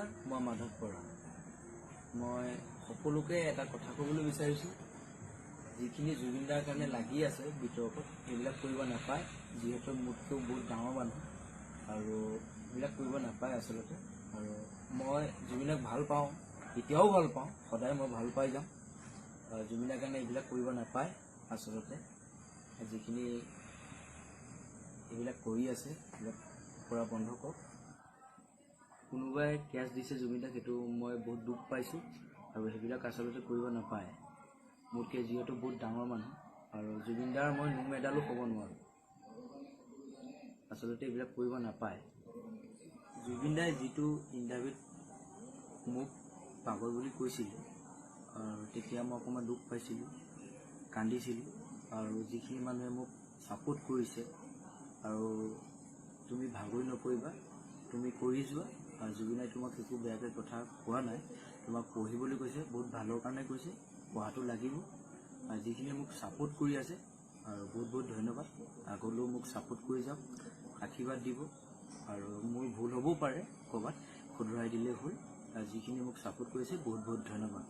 নমস্কাৰ, মই মাধৱ বৰা। মই সকলোকে এটা কথা ক'বলৈ বিচাৰিছোঁ, যিখিনি জুবিন দাৰ কাৰণে লাগি আছে বিতৰ্কত, সেইবিলাক কৰিব নাপায়। যিহেতু মোতকৈও বহুত ডাঙৰ মানুহ আৰু এইবিলাক কৰিব নাপায় আচলতে। আৰু মই জুবিনক ভাল পাওঁ, এতিয়াও ভাল পাওঁ, সদায় মই ভাল পাই যাম। আৰু জুবিনৰ কাৰণে এইবিলাক কৰিব নাপায় আচলতে। যিখিনি এইবিলাক কৰি আছে, এইবিলাক কৰা বন্ধ কৰক। কোনোবাই কেছ দিছে জুবিনদাক, সেইটো মই বহুত দুখ পাইছোঁ আৰু সেইবিলাক আচলতে কৰিব নাপায়। মোতকৈ যিহেতু বহুত ডাঙৰ মানুহ আৰু জুবিনদাৰ মই নোম এডালো ক'ব নোৱাৰোঁ। আচলতে এইবিলাক কৰিব নাপায়। জুবিনদাই যিটো ইণ্টাৰভিউত মোক পাগল বুলি কৈছিলে আৰু তেতিয়া মই অকণমান দুখ পাইছিলোঁ, কান্দিছিলোঁ। আৰু যিখিনি মানুহে মোক ছাপোৰ্ট কৰিছে আৰু তুমি ভাগৰি নপৰিবা, তুমি কৰি যোৱা আৰু জুবিনাই তোমাক একো বেয়াকৈ কথা কোৱা নাই, তোমাক পঢ়িবলৈ কৈছে, বহুত ভালৰ কাৰণে কৈছে, পঢ়াটো লাগিব। আৰু যিখিনিয়ে মোক ছাপোৰ্ট কৰি আছে আৰু বহুত বহুত ধন্যবাদ। আগলৈও মোক ছাপোৰ্ট কৰি যাওক, আশীৰ্বাদ দিব। আৰু মোৰ ভুল হ'বও পাৰে ক'ৰবাত, শুধৰাই দিলেই হ'ল। আৰু যিখিনি মোক ছাপোৰ্ট কৰিছে, বহুত বহুত ধন্যবাদ।